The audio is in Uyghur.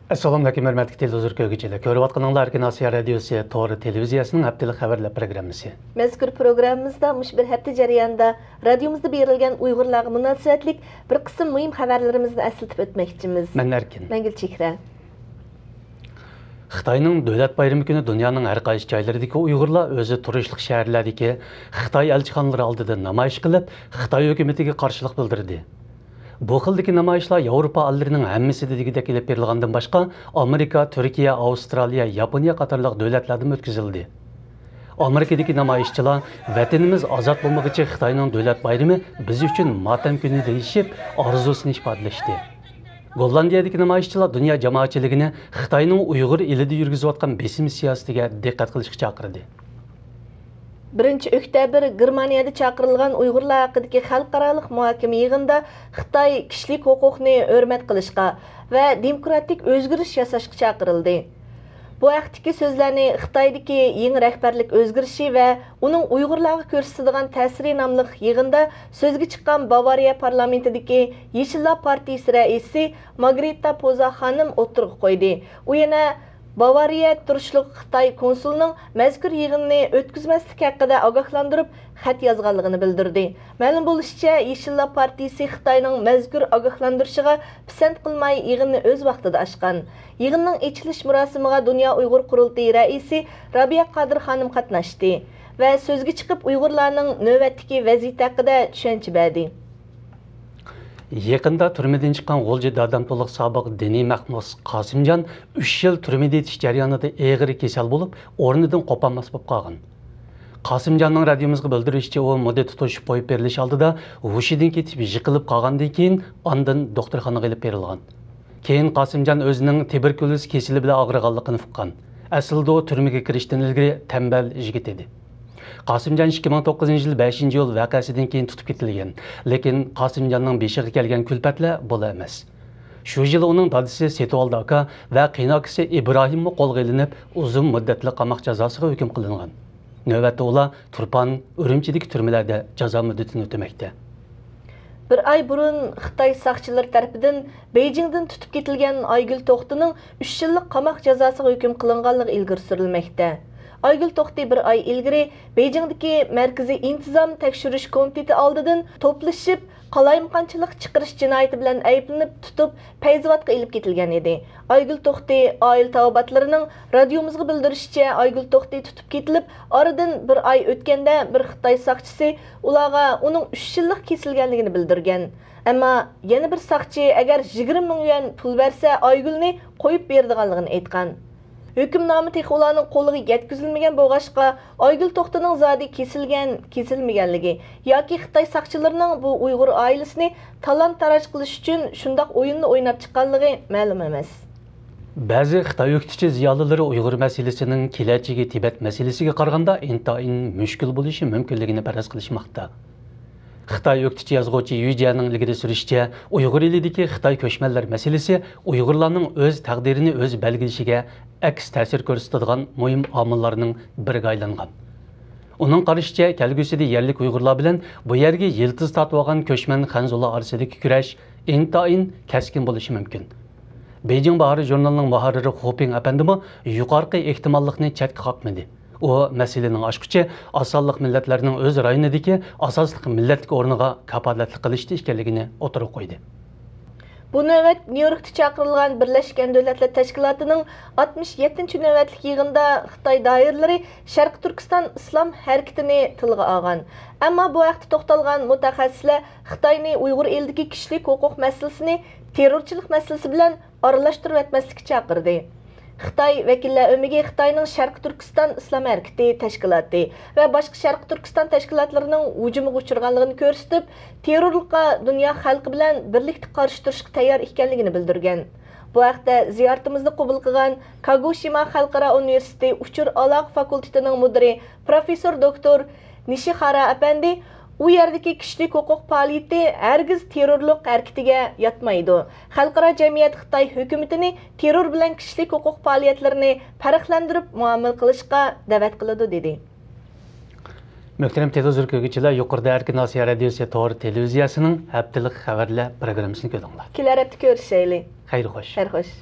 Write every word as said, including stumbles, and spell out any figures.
ئەسسالامۇئەلەيكۇم، ھۆرمەتلىك تېلېۋىزور كۆرگۈچىلەر. كۆرۈۋاتقىنىڭلار ئەركىن ئاسىيا رادىيوسى تور تېلېۋىزىيەسىنىڭ ھەپتىلىك خەۋەرلەر پروگراممىسى. مەزكۇر پروگراممىمىزدا مۇشۇ بىر ھەپتە جەريانىدا رادىيومىزدا بېرىلگەن ئۇيغۇرلارغا مۇناسىۋەتلىك بىر قىسىم مۇھىم خەۋەرلىرىمىزنى ئەسلىتىپ ئۆتمەكچىمىز. مەن ئەركىن. مەن گۈلچېھرە. خىتاينىڭ دۆلەت بايرىمى كۈنى دۇنيانىڭ ھەر قايسى جايلىرىدىكى ئۇيغۇرلار ئۆزى تۇرۇشلۇق شەھەرلەردىكى خىتاي ئەلچىخانىلىرى ئالدىدا نامايىش قىلىپ، خىتاي ھۆكۈمىتىگە قارشىلىق بىلدۈردى. بۇ خىلدىكى نامايىشلار ياۋروپا ئەللىرىنىڭ ھەممىسىدە دېگۈدەك ئېلىپ بېرىلغاندىن باشقا، ئامېرىكا، تۈركىيە، ئاۋسترالىيە، ياپونىيە قاتارلىق دۆلەتلەردىمۇ ئۆتكۈزۈلدى. ئامېرىكىدىكى نامايىشچىلار، ۋەتىنىمىز ئازاد بولمىغۇچە خىتاينىڭ دۆلەت بايرىمى بىز ئۈچۈن ماتەم كۈنى دېيىشىپ، ئارزۇسىنى ئىپادىلەشتى. گوللاندىيەدىكى نامايىشچىلار دۇنيا جامائەتچىلىكىنى خىتاينىڭ ئۇيغۇر ئېلىدە يۈرگۈزۈۋاتقان بېسىم سىياسىتىگە دىققەت قىلىشقا چاقىردى. بىرىنچى ئۆكتەبىر گېرمانىيەدە چاقىرىلغان ئۇيغۇرلار ھەققىدىكى خەلقئارالىق مۇھاكىمە يىغىنىدا خىتاي كىشىلىك ھوقۇقنى ھۆرمەت قىلىشقا ۋە دېموكراتىك ئۆزگىرىش ياساشقا چاقىرىلدى. بۇ ھەقتىكى سۆزلەرنى خىتايدىكى يېڭى رەھبەرلىك ئۆزگىرىشى ۋە ئۇنىڭ ئۇيغۇرلارغا كۆرسىتىدىغان تەسىرى ناملىق يىغىندا سۆزگە چىققان باۋارىيە پارلامېنتىدىكى يېشىللار پارتىيىسى رەئىسى مارگرىتا پوزا خانىم ئوتتۇرىغا قويدى. ئۇ يەنە باۋارىيە تۇرۇشلۇق خىتاي كونسۇلىنىڭ مەزكۇر يىغىننى ئۆتكۈزمەسلىك ھەققىدە ئاگاھلاندۇرۇپ خەت يازغانلىقىنى بىلدۈردى. مەلۇم بولۇشىچە، يېشىللار پارتىيىسى خىتاينىڭ مەزكۇر ئاگاھلاندۇرۇشىغا پىسەنت قىلماي، يىغىننى ئۆز ۋاقتىدا ئاچقان. يىغىننىڭ ئېچىلىش مۇراسىمىغا دۇنيا ئۇيغۇر قۇرۇلتىيى رەئىسى رابىيە قادىر خانىم قاتناشتى ۋە سۆزگە چىقىپ، ئۇيغۇرلارنىڭ نۆۋەتتىكى ۋەزىيىتى ھەققىدە چۈشەنچە بەردى. يېقىندا تۈرمىدىن چىققان غۇلجا دادامتولۇق سابىق دىنىي مەھبۇس قاسىمجان ئۈچ يىل تۈرمىدە يېتىش جەريانىدا ئېغىر كېسەل بولۇپ، ئورنىدىن قوپالماس بولۇپ قالغان. قاسىمجاننىڭ رادىيومىزغا بىلدۈرۈشىچە، ئۇ مۇددىتى توشۇپ قويۇپ بېرىلىش ئالدىدا ھوشىدىن كېتىپ يىقىلىپ قالغاندىن كېيىن، ئاندىن دوختۇرخانىغا ئېلىپ بېرىلغان. كېيىن قاسىمجان ئۆزىنىڭ تۇبېركۇليوز كېسىلى بىلەن ئاغرىغانلىقىنى ئۇققان. ئەسلىدە ئۇ تۈرمىگە كىرىشتىن ئىلگىرى تەمبەل يىگىت ئىدى. قاسىمجان ئىككى مىڭ توققۇزىنچى يىل بەشىنچى ئىيۇل ۋەقەسىدىن كېيىن تۇتۇپ كېتىلگەن، لېكىن قاسىمجاننىڭ بېشىغا كەلگەن كۈلپەتلەر بۇلا ئەمەس. شۇ يىلى ئۇنىڭ دادىسى سېتىۋالدى ئاكا ۋە قېيىنئاكىسى ئىبراھىممۇ قولغا ئېلىنىپ، ئۇزۇن مۇددەتلىك قاماق جازاسىغا ھۆكۈم قىلىنغان. نۆۋەتتە ئۇلار تۇرپان، ئۈرۈمچىدىكى تۈرمىلەردە جازا مۇددىتىنى ئۆتىمەكتە. بىر ئاي بۇرۇن خىتاي ساقچىلىرى تەرىپىدىن بېيجىڭدىن تۇتۇپ كېتىلگەن ئايگۈل توختىنىڭ ئۈچ يىللىق قاماق جازاسىغا ھۆكۈم قىلىنغانلىقى ئىلگىرى سۈرۈلمەكتە. ئايگۈل توختى بىر ئاي ئىلگىرى بېيجىڭدىكى مەركىزىي ئىنتىزام تەكشۈرۈش كومىتېتى ئالدىدىن توپلىشىپ، قالايمىقانچىلىق چىقىرىش جىنايىتى بىلەن ئەيىبلىنىپ تۇتۇپ، پەيزاۋاتقا ئېلىپ كېتىلگەن ئىدى. ئايگۈل توختى ئائىلە تاۋابىئاتلىرىنىڭ رادىيومىزغا بىلدۈرۈشىچە، ئايگۈل توختى تۇتۇپ كېتىلىپ، ئارىدىن بىر ئاي ئۆتكەندە، بىر خىتاي ساقچىسى ئۇلارغا ئۇنىڭ ئۈچ يىللىق كېسىلگەنلىكىنى بىلدۈرگەن. ئەمما يەنە بىر ساقچى، ئەگەر يىگىرمە مىڭ يۈەن پۇل بەرسە، ئايگۈلنى قويۇپ بېرىدىغانلىقىنى ئېيتقان. ھۆكۈمنامە تېخى ئۇلارنىڭ قولىغا يەتكۈزۈلمىگەن بولغاچقا، ئايگۈل توختىنىڭ زادى كېسىلگەن، كېسىلمىگەنلىكى ياكى خىتاي ساقچىلىرىنىڭ بۇ ئۇيغۇر ئائىلىسىنى تالان-تاراج قىلىش ئۈچۈن شۇنداق ئويۇننى ئويناپ چىققانلىقى مەلۇم ئەمەس. بەزى خىتاي ئۆكتىچى زىيالىيلىرى ئۇيغۇر مەسىلىسىنىڭ كېلەچىكى تىبەت مەسىلىسىگە قارىغاندا ئىنتايىن مۈشكۈل بولۇشى مۇمكىنلىكىنى پەرەز قىلىشماقتا. خىتاي ئۆكتىچى يازغۇچى يۈ جيەنىڭ ئىلگىرى سۈرۈشىچە، ئۇيغۇر ئېلىدىكى خىتاي كۆچمەنلەر مەسىلىسى ئۇيغۇرلارنىڭ ئۆز تەقدىرىنى ئۆزى بەلگىلىشىگە ئەكس تەسىر كۆرسىتىدىغان مۇھىم ئامىللارنىڭ بىرىگە ئايلانغان. ئۇنىڭ قارىشىچە، كەلگۈسىدە يەرلىك ئۇيغۇرلار بىلەن بۇ يەرگە يىلتىز تارتىۋالغان كۆچمەن خەنزۇلار ئارىسىدىكى كۈرەش ئىنتايىن كەسكىن بولۇشى مۇمكىن. بېيجىڭ باھارى ژۇرنىلىنىڭ مۇھەررىرى خۇ پىڭ ئەپەندىمۇ يۇقىرىقى ئېھتىماللىقنى چەتكە قاقمىدى. ئۇ مەسىلىنىڭ ئاچقۇچى ئاز سانلىق مىللەتلەرنىڭ ئۆز رايونىدىكى ئاساسلىق مىللەتلىك ئورنىغا كاپالەتلىك قىلىشتا ئىكەنلىكىنى ئوتتۇرىغا قويدى. بۇ نۆۋەت نيۇ يوركتا چاقىرىلغان بىرلەشكەن دۆلەتلەر تەشكىلاتىنىڭ ئاتمىش يەتتىنچى نۆۋەتلىك يىغىنىدا خىتاي دائىرىلىرى شەرقىي تۈركىستان ئىسلام ھەرىكىتىنى تىلغا ئالغان. ئەمما بۇ ھەقتە توختالغان مۇتەخەسسىسلەر خىتاينى ئۇيغۇر ئېلىدىكى كىشىلىك ھوقۇق مەسىلىسىنى تېررورچىلىق مەسىلىسى بىلەن ئارىلاشتۇرۇۋەتمەسلىككە چاقىردى. خىتاي ۋەكىللەر ئۆمىكى خىتاينىڭ شەرقىي تۈركىستان ئىسلام ھەرىكىتى تەشكىلاتى ۋە باشقا شەرقىي تۈركىستان تەشكىلاتلىرىنىڭ ھۇجۇمىغا ئۇچرىغانلىقىنى كۆرسىتىپ، تېررورلۇققا دۇنيا خەلقى بىلەن بىرلىكتە قارشى تۇرۇشقا تەييار ئىكەنلىكىنى بىلدۈرگەن. بۇ ھەقتە زىيارىتىمىزنى قوبۇل قىلغان كاگوشىما خەلقئارا ئۇنىۋېرسىتېتى ئۇچۇر ئالاقە فاكۇلتېتىنىڭ مۇدىرى پروفېسسور دوكتور نىشىخارا ئەپەندى، ئۇ يەردىكى كىشىلىك ھوقۇق پائالىيىتى ھەرگىز تېررورلۇق ھەرىكىتىگە ياتمايدۇ. خەلقئارا جەمئىيەت خىتاي ھۆكۈمىتىنى تېررور بىلەن كىشىلىك ھوقۇق پائالىيەتلىرىنى پەرقلەندۈرۈپ مۇئامىلە قىلىشقا دەۋەت قىلىدۇ، دېدى. مۆھتەرەم تېلېۋىزور كۆرگۈچىلەر، يۇقىرىدا ئەركىن ئاسىيا رادىيوسى تور تېلېۋىزىيەسىنىڭ ھەپتىلىك خەۋەرلەر پروگراممىسىنى كۆردۈڭلار. كېلەر ھەپتە كۆرۈشەيلى. خەير خوش. خەير خوش.